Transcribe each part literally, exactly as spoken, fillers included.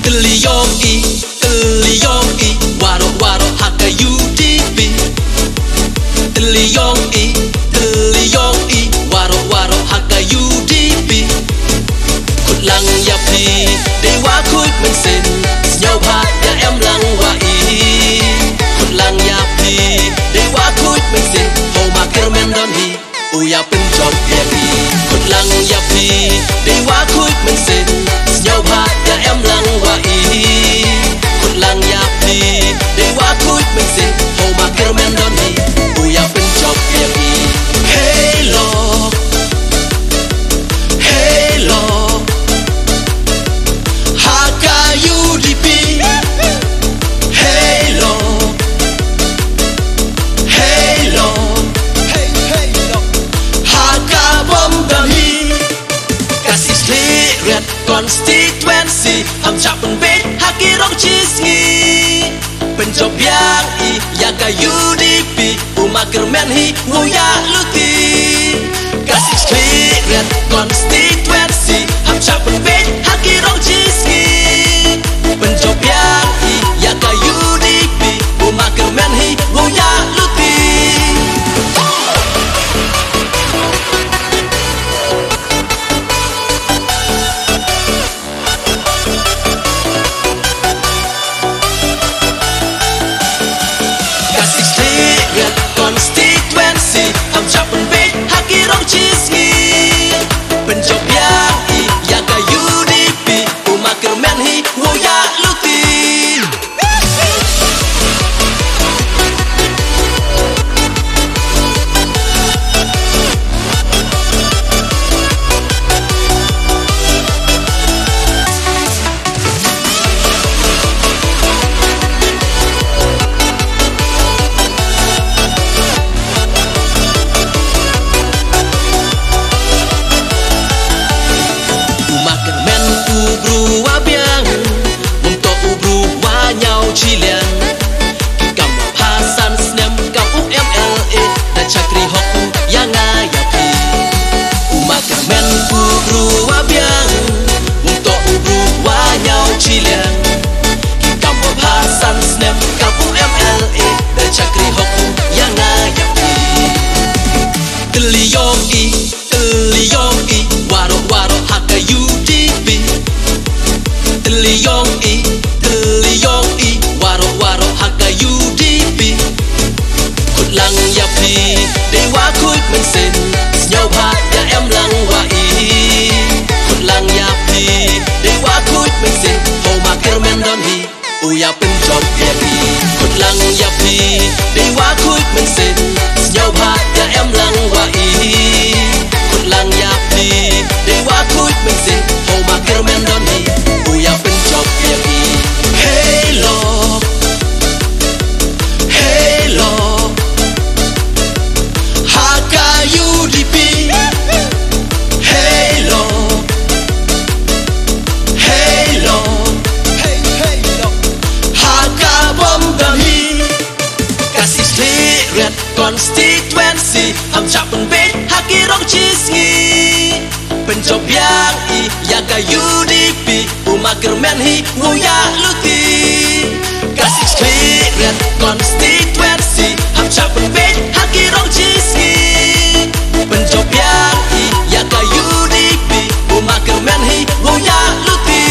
Tylli yong i, tylli yong i, waroh waroh ha ka U D P. Tylli yong i, tylli yong i, waroh waroh ha ka U D P. Khut lang ïa phi, dei wa khuid mynsiem, sngewbha ïa em lang wa i. Khut lang ïa phi, dei wa khuid mynsiem, ho ma kyrmen don hi. U ïa pynjop ïa i. Khut lang ïa phi, dei wa khuid mynsiem, sngewbha ïa em lang wa i. Khut lang ïa phi, dei wa khuid mynsiem, ho ma kyrmen don hi. U ïa pynjop ïa i. Hei lo, hei lo, ha ka U D P. Hei lo, hei lo, hei, hei lo, ha ka bym don hi. Ka Sixth Khliehriat Constituency, ham shah pynbeit ha ki rong shisngi. Pynjop biang i ïa ka U D P, u ma kyrmen hi wow ïaid luti. Ka Sixth Khliehriat Constituency, ham shah pynbeit ha ki rong shisngi. Pynjop biang i ïa ka U D P, u ma kyrmen hi wow ïaid luti. Ka Sixth Khliehriat Constituency, ham shah pynbeit ha ki rong shisngi. Pynjop biang i ïa ka U D P, u ma kyrmen hi wow ïaid luti. U ma kyrmen u bru wa biang, um toh u bru wa ñiaw shiliang. Ki kam wa bha san snem kam u M L A, da shakri hok u ïa nga ïa phi. U ma kyrmen u bru wa biang, um toh u bru wa ñiaw shiliang. Ki kam wa bha san snem kam u M L A, da shakri hok u ïa nga ïa phi. Tylli yong i, tylli yong i, waroh waroh ha ka U D P. Tylli yong i, tylli yong i, waroh waroh ha ka U D P. Khut lang ïa phi, dei wa khuid mynsiem, sngewbha ïa em lang wa i. Khut lang ïa phi, dei wa khuid mynsiem, ho ma kyrmen don hi. U ïa pynjop ïa i. Khut lang ïa phi, dei wa khuid mynsiem, sngewbha ïa em lang wa i. Khut lang ïa phi, dei wa khuid mynsiem, ho ma kyrmen don hi. U ïa pynjop ïa i. Hei lo, hei lo, ha ka U D P. Hei lo, hei lo, hei, hei lo, ha ka bym don hi. Ka Sixth Khliehriat Constituency, ham shah pynbeit ha ki rong shisngi. Pynjop biang i ïa ka U D P, u ma kyrmen hi wow ïaid luti. Ka Sixth Khliehriat Constituency, ham shah pynbeit ha ki rong shisngi. Pynjop biang i ïa ka U D P, u ma kyrmen hi wow ïaid luti.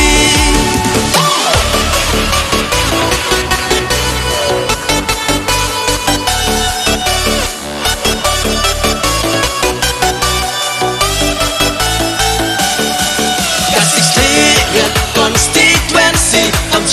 Ka Sixth Khliehriat Constituency, ham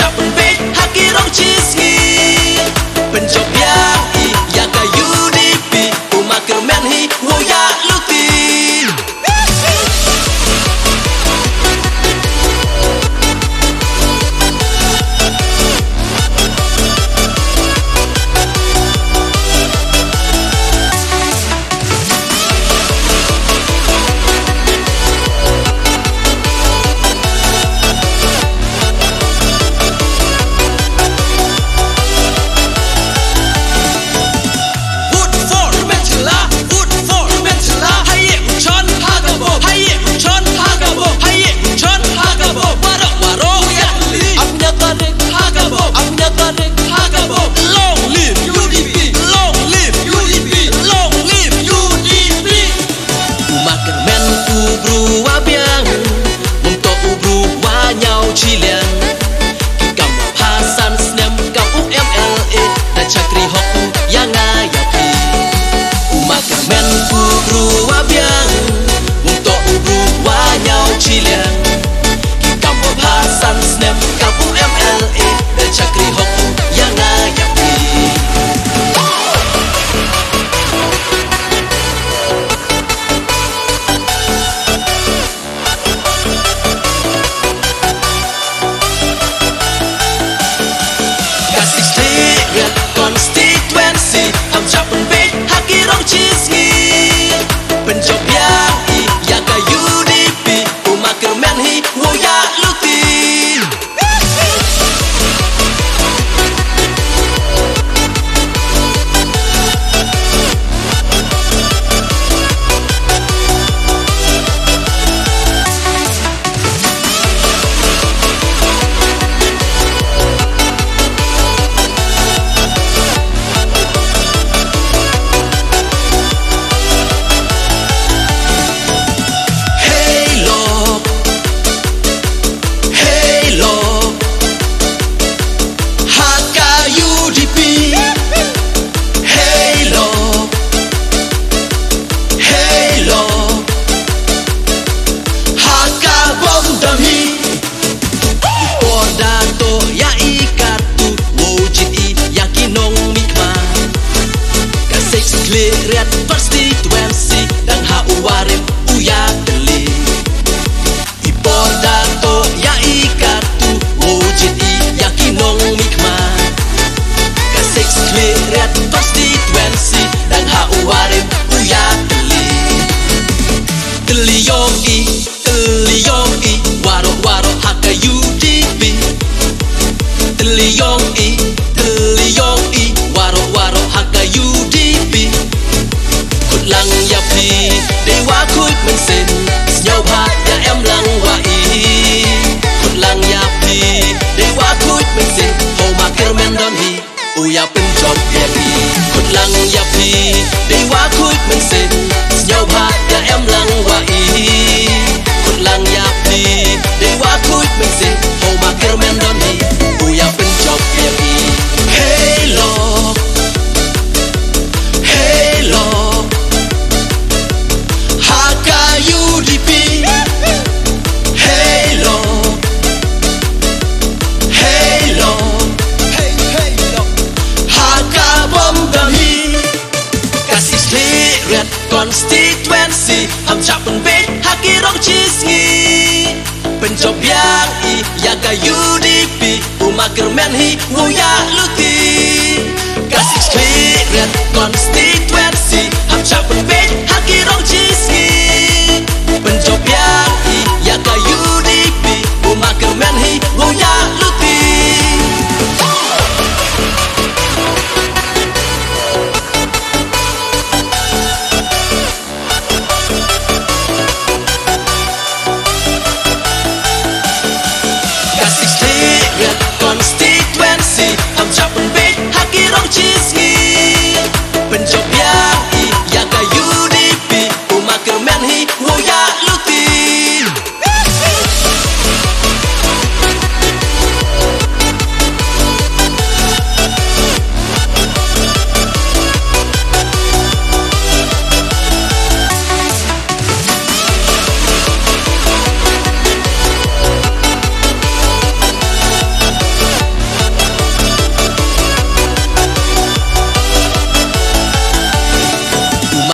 Em ka u M L A da shakri hok u ïa nga ïa phi. Ka sixty-third constituency, ham shah pynbeit ha ki rong shisngi. Pynjop biang i ïa ka U D P, u ma kyrmen hi wow ïa luti. Hei lok, hei lok, ha ka U D P. Hei lok, hei lok, ha ka bym don hi. I por da toh ïa i katto, wow jied i ïa ki nongmihkhmat. Ka sixty-third constituency, dang ha u Warim u ïatylli. I por da toh ïa i katto, wow jied i ïa ki nongmihkhmat. Ka sixty-third constituency, dang ha u Warim u ïatylli. Tylli ïong i, tylli ïong i, waroh waroh ha ka U D P. Tylli ïong i, tylli ïong i, waroh waroh ha ka U D P. Khut lang ïa phi, dei wa khuid mynsiem, sngewbha ïa em lang wa i. Khut lang ïa phi, dei wa khuid mynsiem, ho ma kyrmen don hi, u ïa pynjop ïa phi. Khut lang ïa phi, dei wa khuid mynsiem, sngewbha ïa em lang wa i. Khut lang ïa phi, dei wa khuid mynsiem, ho ma kyrmen don hi, u ïa pynjop ïa phi. Hei lok, hei lok, ha ka U D P. Hei lok, hei lok, hei, hei lok, ha ka bym don hi. Ka sixty-third constituency, ham shah pynbeit ha ki rong shisngi. Pynjop biang i ïa ka U D P, u ma kyrmen hi wow ïa luti. Ka sixty-third constituency,